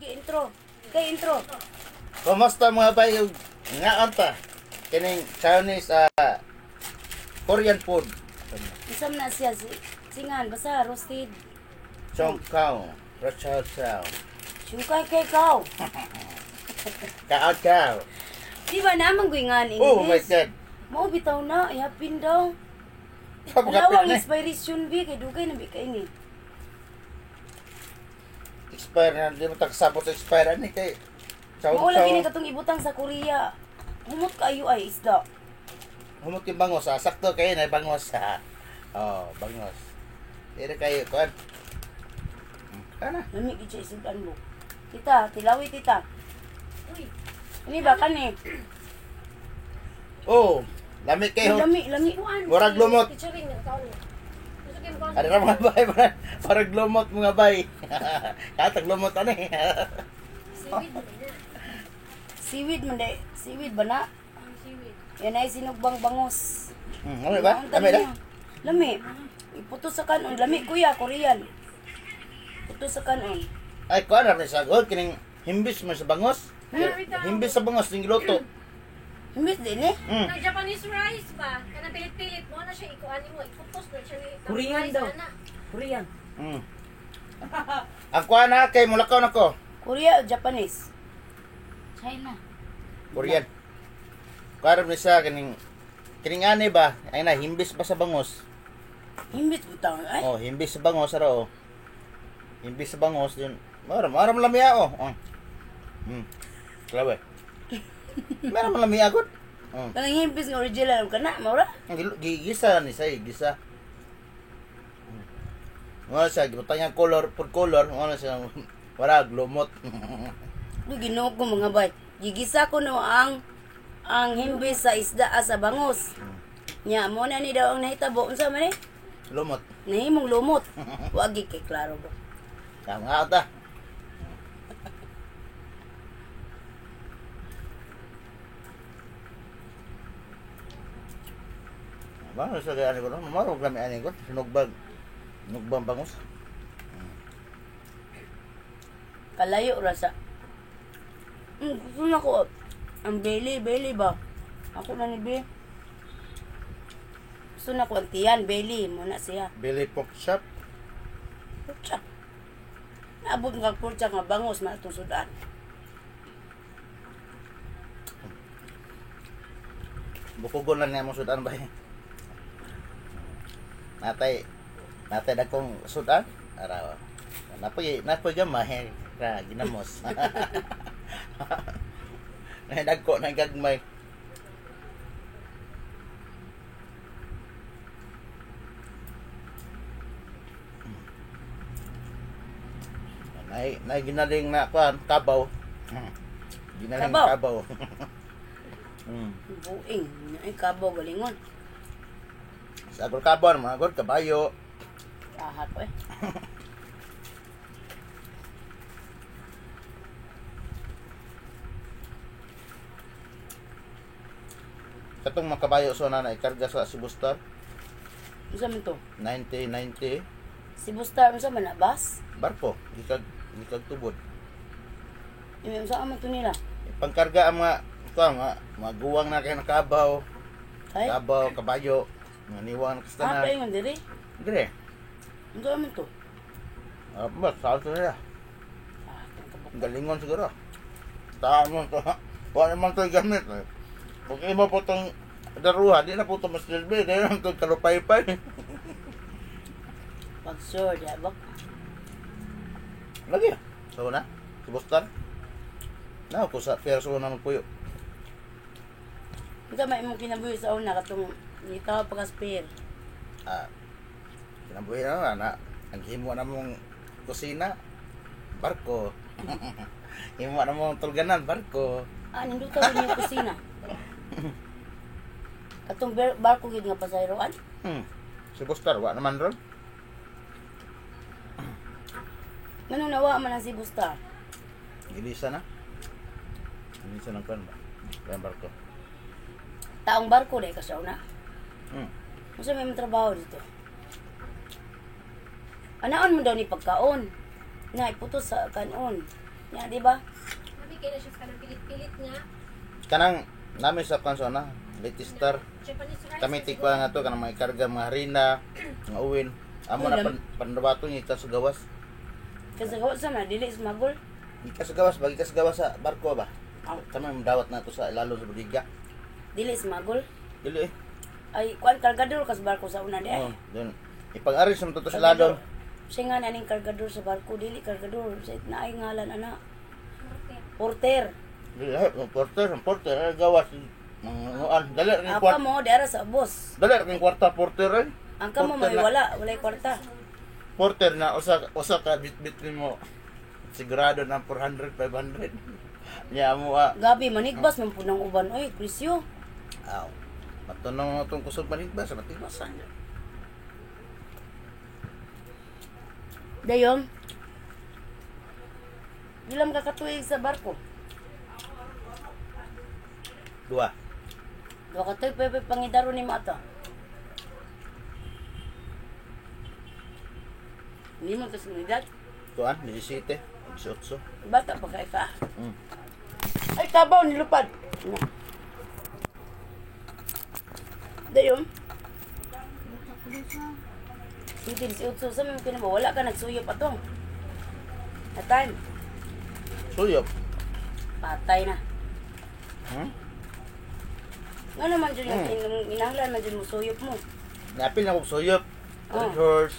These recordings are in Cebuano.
Intro. Kay intro. Kumusta, mga bay? Nga ta. Kining Chinese, Korean food. Isam na siya si singan basta roasted. Chong kao, rochao chao. Sungkay kay kaw. Kao chao. Di ba naman guingan English? Oh my God. Mao bitaw na, ihapin daw. Kapag Wala ang na. expiration bi kay dugay na bi kay ni. Expire na, di mo tagsabot sa expire ani kay chow Mao chow. lagi ni katong ibutang sa Korea. Humot kaayo ay isda. Humot yung bangos, ah. Sakto kayo na bangos ha. Oh, bangos. Dire kayo kuan. Kana. Lami gid siya isudan mo. Tita, tilawi tita. Uy, Ini ba kani? Oh, lami kayo. Lami, lami. kuan. Murag lumot. Featuring ng kaon. Gusto kayo kuan. Ano ra, mga bay, parang lumot, mga bay. Katag lumot ani. Seaweed man na. Seaweed man day. Seaweed ba na? Ang seaweed. Yan ay sinugbang bangos. Lami ba? Ang Lami dali na. niya. Lami. Iputo sa kanon. Lami kuya, Korean. Puto sa kanon. Ay, kuan ra sa god kining himbis mo sa bangos. Himbis sa bangos ning giluto. Himbis din eh. Nang Japanese rice ba? Kana pilit-pilit mo na siya ikuan mo, iputos na siya ni. Korean rice, daw. ana. Korean. Ang kuan na kay mulakaw nako. Korea o Japanese? China. Korean. Kuan ra ni siya kining ani ba? Ay na himbis ba sa bangos? Himbis butang ay. Oh, himbis sa bangos ara oh. Himbis sa bangos din. Mara mara man lamiya oh. Oh. Grabe. Mara man lamiya gud. Oh. Kanang himbis nga original ka na, maura. Ang gigisa ni say gisa. Wala siya, gibutang niya color, food color, wala siya, wala, lumot. Du Ginoo ko, mga bay. Gigisa ko no ang himbis sa isda ah, sa bangos. Nya mo na ni daw ang nahitabo unsa man eh? Lumot. Nahimong lumot. Wagi kay klaro ba. Kaya nga ata. Ba, sa kaya ko no, marog lami ani ko, sinugbag. Sinugbang bangos. Kalayo ra sa. Gusto na ko ang belly, belly ba? Ako na ni be. Gusto na ko ang tiyan, belly mo na siya. Billy Pork Chop. Putya. Naabot nga putya nga bangos na itong sudan. Bukugon lang niya mo sudan ba? Natay natay dagkong sudan. Araw. Napoy napoy gamay ra ginamos. Nay dagko na gagmay. Nay nay ginaling na kuan kabaw. Ginaling Kabaw? kabaw. Buing, ay kabaw galingon. Sa agol kabaw, mga agol kabayo. Lahat ko eh. Katong mga kabayo so na ikarga sa Cebu Star. Unsa man to? 90 90 Cebu Star unsa man na bus? Barko gikag gikag tubod. Imi unsa man to nila? Pangkarga ang mga kuan mga guwang na kay nakabaw, Ay, kabaw, kabayo, mga niwang ah, kastanan. pa diri. Dire. Unsa man to? Ah, ba sa to nila. Ah, itong kabuk. Galingon siguro. Taan mo to. Wala man to gamit. Eh. Kung imo po tong daruha, di na po ito masilbi. Di na ito kalupay-pay. Pag sure, di ba? Lagi. So na, si Boston. Na, ko sa pero so na magpuyo. Unsa may imong kinabuhi sa una katong ngitaw pa ka spare. Ah, kinabuhi na na, na ang himo na mong kusina, barko. Himo na mong tulganan, barko. Ah, ninduta rin yung kusina. Katong barko gid nga pasayroan. Si Buster, wa naman ron. Nganong nawa man ang Cebu Star? Gilisa na. Gilisa ng kan ba? Kan barko. Taong barko dai ka sa una. Unsa may imong trabaho dito? Anaon mo daw ni pagkaon. Na iputos sa kanon. Nya, di ba? Nami kay na siya sa kanang pilit-pilit nga. Kanang nami sa kanso na, Letistar. Japanese rice. Kami tikwa nga to kanang mga karga mga harina, mga uwin. Amo na Ulam. pandabato ni sa gawas. Kasi gawa sa man dili smuggle. Gikan sa gawas, bagi ka sa gawas sa barko ba? Kami dawat na to sa ilalo sa bodega. Dili smuggle. Dili eh. Ay, kuan kargador kas barko sa una di ay. Oh, dun. Ipag-aris mo to sa lalom. Siya nga naning kargador sa barko, dili kargador. Sa naay ngalan ana. Porter. Dili eh, porter, ang porter ay gawas mga nguan. Dali rin Ang kwarta. kamo di ara sa ubos. Dali rin kwarta porter eh. Ang kamo Porter may na- wala, walay kwarta. Porter na usa usa ka bit-bit nimo sigurado na 400 500. Nya mo ah. Gabi manigbas man pud ng uban oy, presyo. Aw. Matunong itong kusog manigba sa matigbasan. Dayon. Ilang ka katuig sa barko? Dua. Duha ka tuig pwede pangidaro nimo ato. Hindi mo kasi edad. Tuan, 17, 18. Bata pa kay ka. Mm. Ay, kabaw, nilupad. Ano? Dayon. Hindi si Utso sa mga kinabo. Wala ka nagsuyop atong. Na time. Suyop. Patay na. Hmm? Nga naman dyan yung inanglan man dyan mo suyop mo. Napil na kog suyop. Oh. Red horse,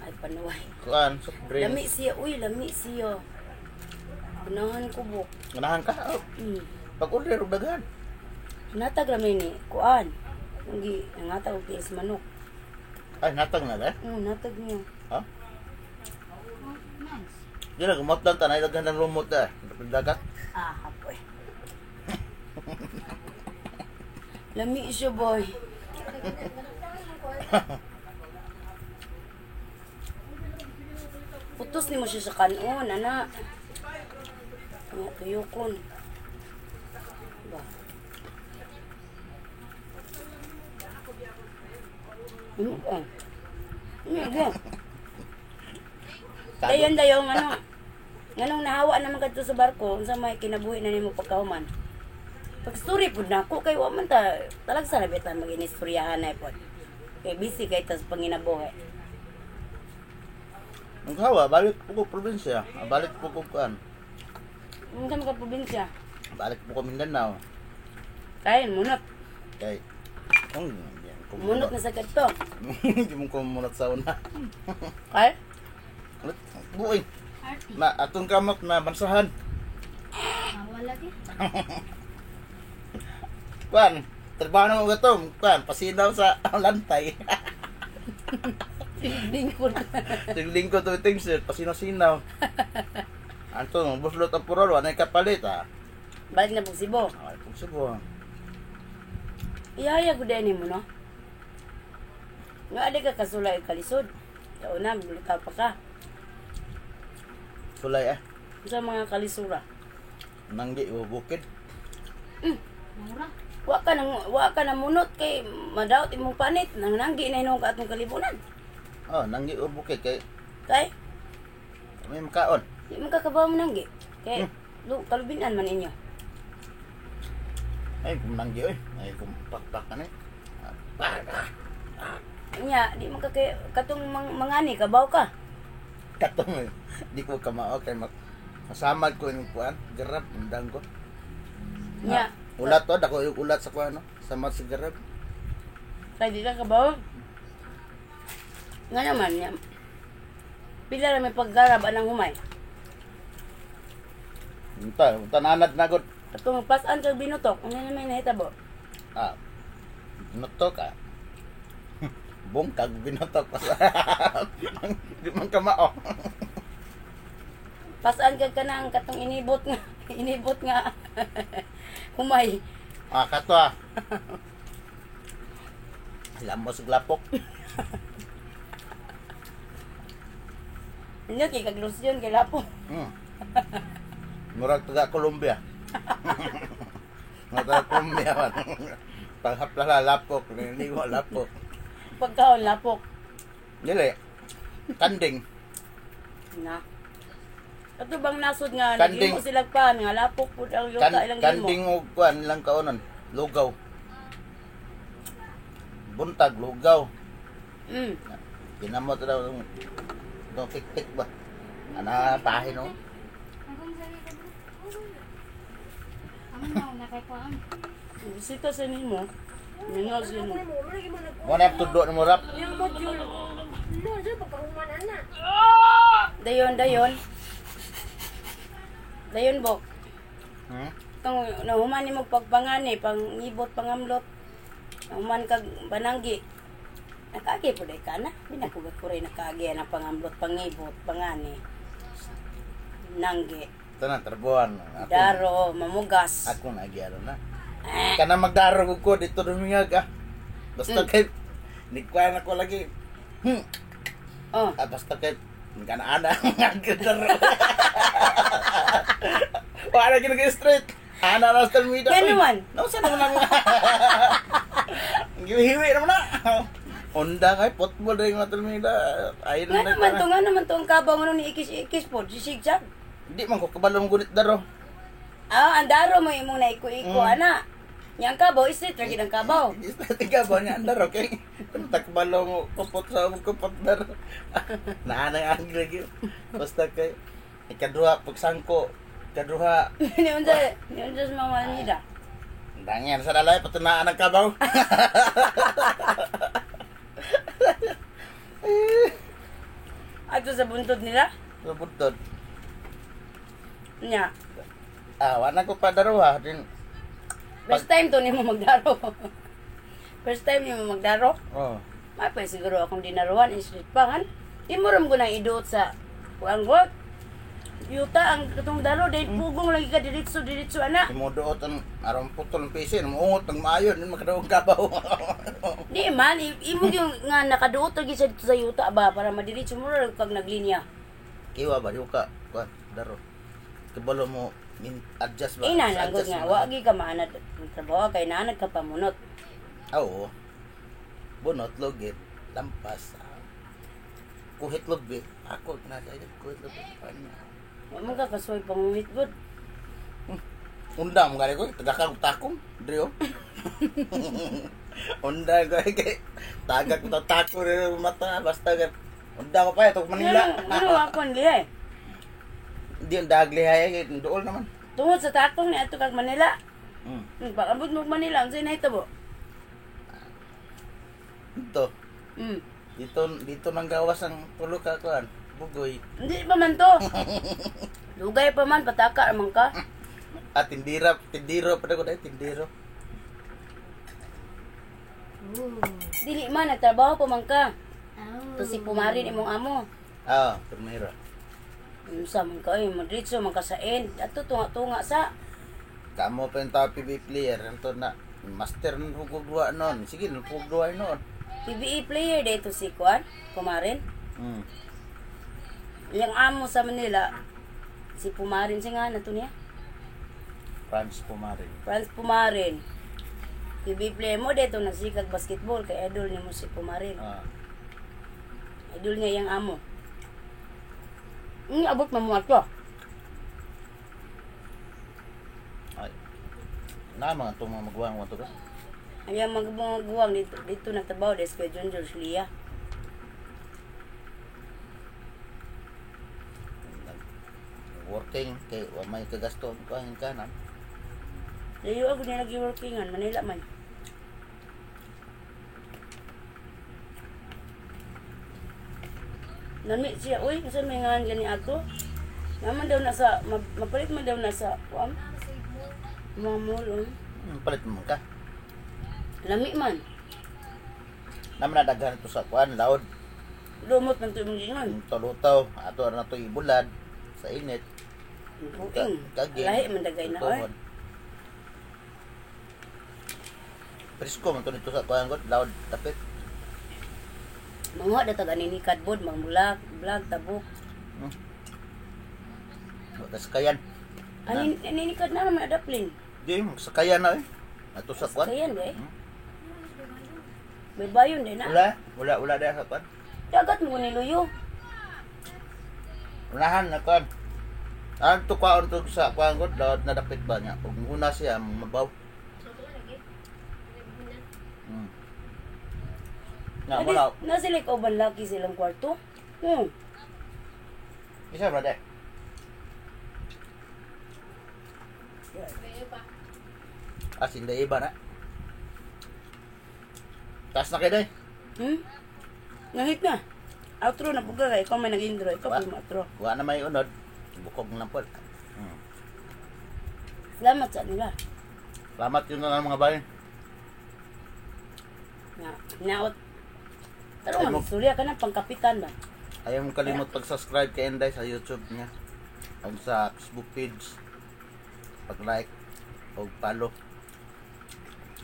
Ay, panuway. kuan, soft drink. Lami siya. Uy, lami siya. Ganahan ko bo. Ganahan ka. Oh. Pag-order og daghan. Natag rami ni. Kuan. Hindi, nangatag og tiis manok. Ay, natag na ba? Natag niya. Ha? Oh, nice. Di na gumot lang tanay daghan ng lumot eh. Dagat. Ah, hapoy. Lami siya, boy. Putos ni mo siya sa kanon, ana. Nga, tuyokon. Ba? Ano ka? Ano ka? Dayon, dayon, ano? Nganong nahawa naman kadto sa barko, unsa may kinabuhi na nimo pagkahuman? Pag story pud nako kay wa man ta talagsa na bitan mag-inistoryahan na pod. Kay busy kay tas panginabuhi. Ang hawa, balik po ko probinsya. Ah, balik po ko kuan. Unsa man ka probinsya? Balik po ko Mindanao. Kay munot. Kay kung yan, kung Munot na sa kadto. Hindi mo ko munot sa una. Kay Buoy. Arty. Na atong kamot na bansahan. Ah, wala di. Kuan, trabaho na mo gato. Kuan, pasinaw sa lantay. lingkod. Tiglingko to iting sir, pasinaw-sinaw. Anto, buslot ang purol, wala kapalit ah. Balik na pug Cebu. Ay, pug Cebu. Ihaya gud nimo no. Nga adi ka kasulay kalisod. Sa una bulitaw pa ka. Sulay eh. Sa mga kalisura. Nanggi o bukid. Mura. Wa ka nang munot kay madaot imong panit nang nanggi na hinuon ka atong kalibunan. Oh, nanggi o bukid kay Kay may makaon. di man kakabaw mo nanggi. Kay kalubinan man inyo. Ay, kung nanggi oy. Ay, kung pakpak ka na eh. Nya, di man ka kay katong mangani kabaw ka. Katong eh. Di ko kamao kay masamad ko yung kuan, garab undang ko. Nya, Ulat to, dako yung ulat sa kuan no. Samad sa garab. Kay di ka kabaw. Nga naman nya. Pila ra may paggarab anang humay. Unta, tananad na gud. Katong pasan kag binutok, ano naman nahitabo? Ah. Binutok ah. Bungkag binutok pa sa. Di man kamao. Pasan kag kanang katong inibot nga inibot nga humay. Ah, kato ah. Lamos glapok. Inyo kay kag lotion kay lapo. Murag taga Colombia. Murag taga Colombia man. Paghapla lapok, niniwa lapok. Pagkaon lapok. Dili. Kanding. Na. Ato bang nasod nga Kanding. naghimo silang pan nga lapok pud ang yuta ilang gimo. Kanding og kuan lang kaunon, lugaw. Buntag lugaw. Ginamot daw yung itong tik-tik ba? Ana pahin no? Akong sabi ko. Amo na nakakuan. Bisita sa nimo. Mingaw sa nimo. Mo na tudo ni mo rap. Yang module. No, sa pagkahuman ana. Dayon, dayon. Dayon bok. Hmm? Tong nahuman nimo pagpangani, pangibot, pangamlot. Nahuman kag pananggi. Nakaagi pud ay ka na. Binakugat ko rin nakaagi ang pangamlot, pangibot, pangani. Nanggi. Ito na trabuhan. Ako, Daro, mamugas. Ako na gyaro na. Kana magdaro ko dito dumingag ah. Basta kay nikuan ako lagi. Oh, Ah, basta kay kana ana ngagdaro. Wala gid straight. Ana ra sa mida. Yan naman. No sa naman ang. Gihiwi naman na. Onda kay football rin mga talmida. Ay nga naman to ang kabaw nga ni ikis-ikis po, sisigsag. Di man ko kabalo mong gunit daro. Ah, ang daro mo imong naiko-iko ana. Nya ang kabaw street ra gid ang kabaw. Tiga ba niya ang daro kay ano takbalo mo kupot sa mo kupot daro. Naanang ang lagi. Basta kay ikaduha pagsangko, ikaduha Ni unsa sa mga nida. Dangan sa dalay patunaan ang kabaw. Ato sa buntod nila. Sa buntod. Nya. Ah, wala ko pa daro ha. Din. First time to nimo magdaro. First time nimo magdaro. Oh. May pa siguro akong dinaruan in street pa han. Imo ram ko nang iduot sa kuang work. Yuta ang katong daro dahil pugong lagi ka diretso diretso ana. Imo duot ang aron putol ang pisi, muungot ang maayon, din makadaog kabaw. Di man imo yung nga nakaduot lagi sa dito sa yuta ba para madiretso mo ra kag naglinya. Kiwa ba yuka kuan daro. Kabalo mo min adjust ba? Eh nalanggot Adjust nga mo. wa gi ka maanad ang trabaho kay naanad ka pamunot. Ah, oo. Bunot lugit, lampas. Kuhit lugit. Ako kinasay kuhit lugit. Ano? Wa man ka kasuoy pangumit gud. Unda mo gani ko, taga kag takong, drio. Unda ko kay taga ko tako rin mata basta kay unda ko pa ito Manila. Ano ako ang lihay? Hindi ang daglihay kay dool naman. Tungod sa takong ni ato kag Manila. Pag-abot mo Manila, unsay nahitabo? Dito. Dito dito nang gawas ang tulo ka kuan. Bugoy. Hindi pa man to. Lugay pa man, pataka man ka. Ah, tindira, tindiro pa ko dai tindiro. Dili man, nagtrabaho pa man ka. Oh. To si Pumarin imong amo. Ah, primero. Unsa man ka ay, madritso man ka sa end. Ato tunga-tunga sa. Kamo pa yung top PB player anto na master ng pugduwa noon. Sige, nung pugduwa noon. PBA player dito si Kuan, Pumarin. Yang amo sa Manila, si Pumarin siya nga na to niya. Franz Pumarin. Franz Pumarin. PBA player mo dito nasikag basketball kay idol nimo si Pumarin. Ah. Idol niya yung amo. Abot man mo ato. Ay. Na mga itong mga maguwang mga to ka. Ay, ang mga guwang dito, dito nagtrabaho des kay John George Lia. Working kay wa may kagasto ang kahin kanan. Layo ako niya nag-workingan, Manila man. Nami siya, uy, kasi may ngalan gani ato. Naman daw nasa, mapalit man daw nasa, kuam? Mga mall, oh. Palit mo ka. Lami man. Naman na daghan to sa kuan loud. Lumot man to imong gingon. Talutaw ato na to ibulad sa init. Buing. Kaging. Lahi man dagay na, oy. Tuhod. Presko man to nito sa kuan god loud tapit. Mga datag ani ni kadbod, mga vlog, vlog tabok. Wa sakayan. Ani ani ni kad na naman adaplin. Di sakayan na eh. Ato sa kuan. Kayan ba eh? May bayon din na. Wala, wala wala daya sa kuan. Dagat mo ni Luyo. Unahan na kuan. Ang tukaon to sa kuan god daw nadapit ba niya. Ug una siya mabaw. So, mo lagi. Ano na? Nga mo na. Na sila kauban laki silang kwarto. Isa ba de? Bayo pa. Asin da iba na. Taas na kay day. Nahit na. Outro na puga kay ikaw may nag-intro, ikaw Wa. pa yung outro. Wa na may unod. Bukog na po. Salamat sa nila. Salamat yun na lang mga bay. Na, naot. Pero Ay, man, surya ka na pangkapitan ba? Ayaw mong kalimot pag-subscribe kay Inday sa YouTube niya. Ang sa Facebook page. Pag-like o follow.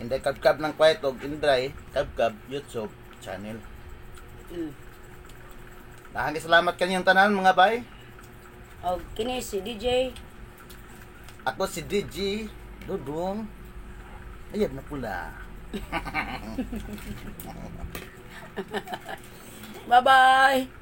Inday Kabkab ng Quiet og Inday Kabkab YouTube channel. Daghang salamat kanyang tanan mga bay. Og kini si DJ. Ako si DJ Dudong. Ayan na pula. Bye-bye.